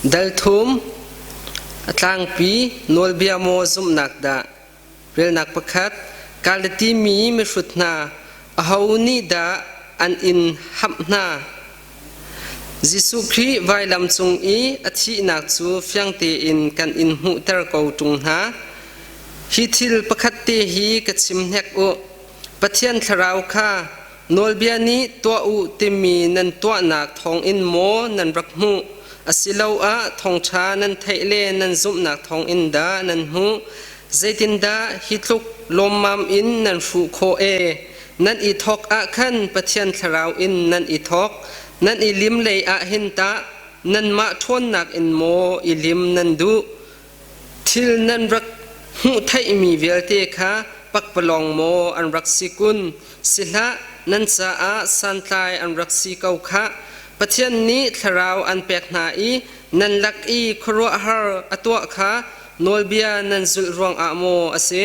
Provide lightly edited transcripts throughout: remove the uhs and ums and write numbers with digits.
Dal thum, a tlangpi nawlbia maw zumhnak dah? Relnak pakhat, Galati mi mihrut hna, aho nih dah an in hamh hna? Jesuh Khrih vailam cung i a thihnak cu fiang tein kan in hmuhter ko ṭung hna. Hi thil pakhat te hi ka chim hnek u. Pathian Thlarau kha Nawlbia nih tuah u timi nan tuahnak thawngin maw nan rak hmuh? Asiloah thawngṭha nan theih le nan zumhnak thawngin dah nan hmuh? Zeitindah hi tluk lawmmam in nan hruh khawh ee? Nan i thawk ah khan Pathian Thlarau in nan i thawk. Nan i lim lei ah hin tah nanmah ṭhawnnak in maw i lim nan duh? Thil nan rak hmuh theihmi vialte kha pakpalawng maw an rak si kun? Si hlah, nan caah santlai an rak si ko khah. Pathian nih thlarau an pek hna i nan lak i khuaruahhar a tuah kha nawlbia nan zulh ruangah maw a si?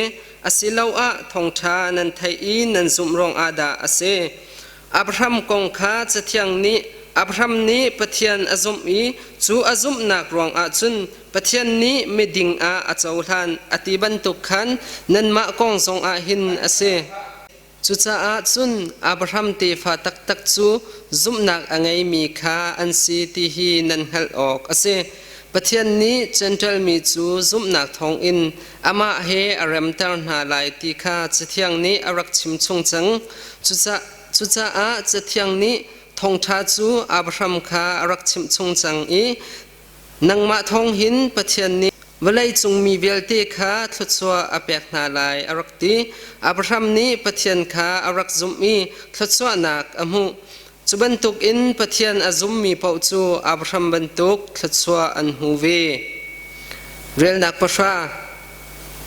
Asiloah thawngṭha nan theih i nan zumh ruangah dah a si? Abraham kong kha Cathiang nih Abraham nih Pathian a zumh i cu a zumhnak ruangah cun Pathian nih miding ah a cohlan a ti bantuk khan nanmah kong zongah hin a si. Cucaah cun Abraham tefa taktak cu zumhnak a ngeimi kha an si ti hi nan hngalh awk a si. Pathian nih Jentail mi cu zumhnak thawngin amah he a remter hna lai ti kha Cathiang nih a rak chimchung cang. Cucaah Cathiang nih thawngṭha cu Abraham kha a rak chimhchung cang i nangmah thawng hin Pathian nih vawleicung mi vialte kha thluachuah a pek hna lai a rak ti. Abraham nih Pathian kha a rak zumh i thluachuahnak a hmuh. Cu bantukin Pathian a zummi paoh cu Abraham bantuk thluachuah an hmu ve. Relnak pahra.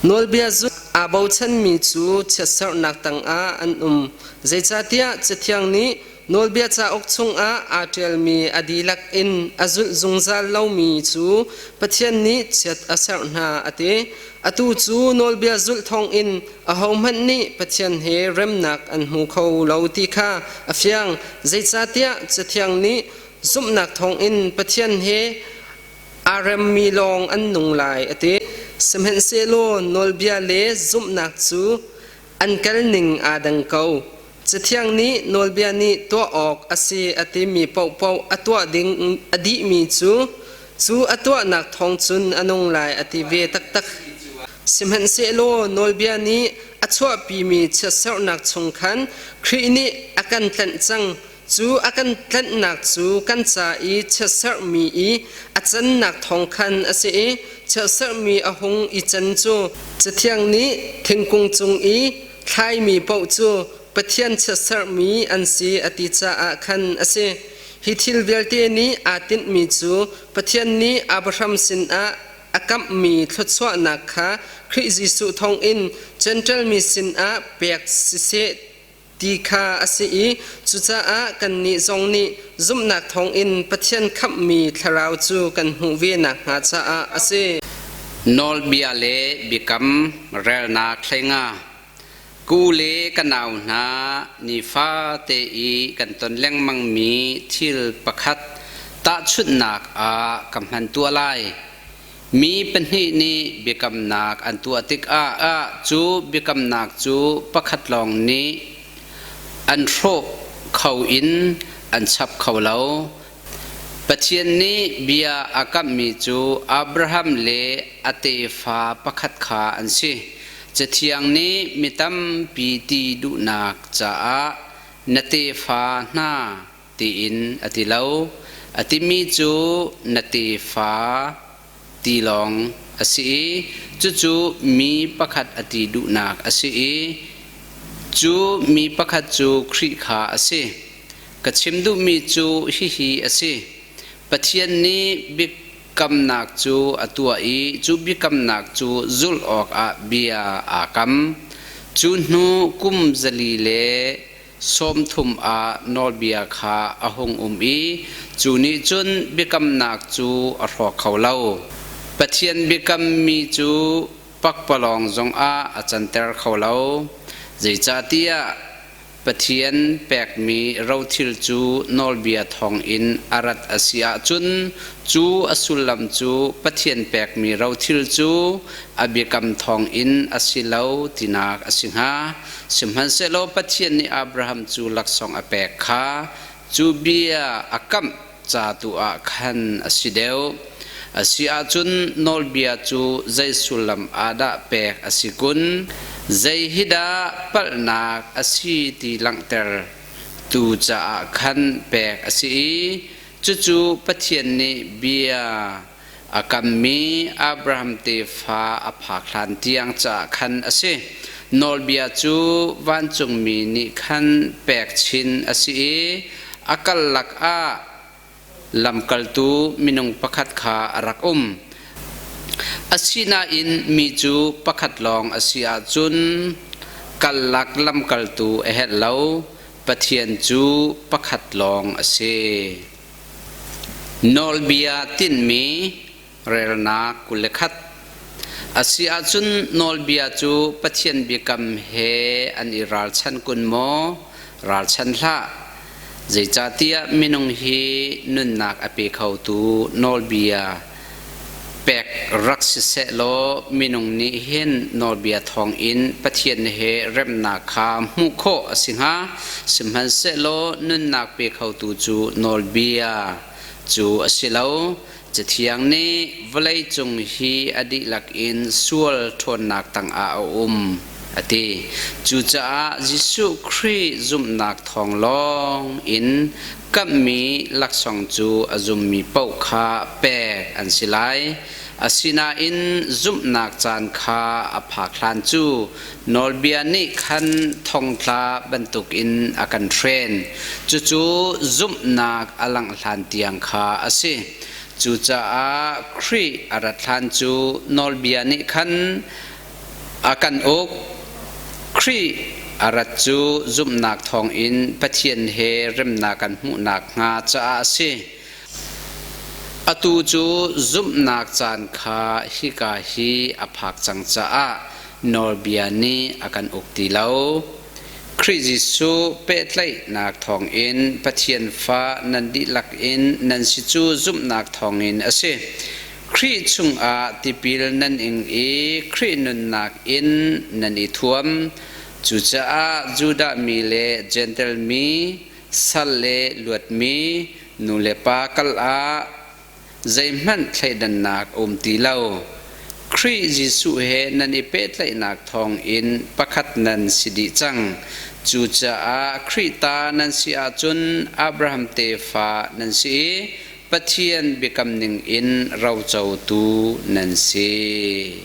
Nawlbia zulh aa bochanmi cu chiatserhnak tangah an um. Zeicahtiah Cathiang nih Nawlbia cauk chungah aa ṭialmi a dihlak in a zulh zungzal lomi cu Pathian nih chiat a serh hna a ti. Atu cu nawlbia zulh thawngin ahohmanh nih Pathian he remnak an hmu kho lo ti kha a fiang. Zeicahtiah Cathiang nih zumhnak thawngin Pathian he aa remmi lawng an nung lai a ti. Sihmanhsehlaw nawlbia le zumhnak cu an kalning aa dang ko. Cathiang nih nawlbia nih tuah awk a si a timi paohpaoh a tuah ding a dihmi cu cu a tuahnak thawng cun a nung lai a ti ve taktak. Sihmanhsehlaw nawlbia nih a chuahpimi chiatserhnak chung khan Khrih nih a kan tlanh cang. Cu a kan tlanhnak cu kan ca i chiatserhmi i a cannak thawng khan a si i chiatserhmi a hung i can cu Cathiang nih thingkung cung i thlaimi paoh cu Pathian chiatserhmi an si a ti caah khan a si. Hi thil vialte nih aa tinhmi cu Pathian nih Abraham sinah a kamhmi thluachuahnak kha Khrih Jesuh thawngin Jentail mi sinah pek siseh ti kha a si i cucaah kannih zong nih zumhnak thawngin Pathian khamhmi thlarau cu kan hmuh ve nakhnga caah a si. Nawlbia le biakam relnak thlenga ku le ka nau hna nifate i kan ton lengmangmi thil pakhat tahchunhnak ah ka hman tuah lai. Mi pahnih nih biakamnak an tuah tikah cu biakamnak cu pakhat lawng nih an hrawh kho in an chap kho lo. Pathian nih bia a kamhmi cu Abraham le a tefa pakhat kha an si. Cathiang nih mi tampi ti duhnak caah na tefa hna tiin a ti lo. A timi cu na tefa ti lawng a si i cucu mi pakhat a ti duhnak a si i cu mi pakhat cu Khrih kha a si. Ka chim duhmi cu hihi a si. Pathian nih biakamnak cu a tuah i cu biakamnak cu zulh awkah bia aa kam. Cu hnu kum 400 le 30 ah nawlbia kha a hung um i cu nih cun biakamnak cu a hrawk kho lo. Pathian biakammi cu pakpalawng zongah a canter kho lo. Zeicahtiah Pathian pekmi rothil cu nawlbia thawngin a rat a si ahcun cu a sullam cu Pathian pekmi rothil cu a biakam thawngin a si lo tinak a si hnga. Sihmanhsehlaw Pathian nih Abraham cu laksawng a pek kha cu bia a kamh ca tu ah khan a si deuh. A si ahcun nawlbia cu zei sullam ah dah pek a si kun? Zei hi dah palhnak a si ti langhter tu caah khan pek a si i cucu Pathian nih bia a kammi Abraham tefa a phak hlan tiang caah khan a si. Nawlbia cu vancungmi nih khan pek chin a si i a kal lakah lamkaltu minung pakhat kha a rak um. Asinain mi cu pakhat lawng a si ahcun kallak lamkaltu a herh lo, Pathian cu pakhat lawng a si. Nawlbia tinhmi relnak 21. A si ahcun nawlbia cu Pathian biakam he an i ralchan kun maw? Ralchan hlah. Zeicahtiah minung hi nunnak a pe khotu nawlbia pek rak siseh law minung nih hin nawlbia thawngin Pathian he remnak kha hmuh khawh a si hnga. Sihmanhsehlaw nunnak pe khotu cu nawlbia cu a si lo. Cathiang nih vawleicung hi a dihlak in sual ṭhawnnak tangah a um a ti. Cucaah Jesuh Khrih zumhnak thawng lawng in kamhmi laksawng cu a zummi paoh kha pek an si lai. Asinain zumhnak caan kha a phak hlan cu nawlbia nih khan thongtla bantukin a kan hren. Cucu zumhnak a langh hlan tiang kha a si. Cucaah Khrih a rat hlan cu nawlbia nih khan a kan uk. Khrih a rat cu zumhnak thawngin Pathian he remnak kan hmuh nakhnga caah a si. Atu cu zumhnak caan kha hika hi a phak cang caah nawlbia nih a kan uk ti lo. Khrih Jesuh pehtlaihnak thawngin Pathian fa nan dihlak in nan si cu zumhnak thawngin a si. Khrih chungah tipil nan ing i Khrih nunnak in nan i thuam. Cucaah Judah mi le Jentail mi, sal le luatmi, nu le pa kal ah zeihmanh thleidannak a um ti lo. Khrih Jesuh he nan i pehtlaihnak thawngin pakhat nan si dih cang. Cucaah Khrih ta nan si ahcun Abraham tefa nan si i Pathian biakam ningin rocotu nan si.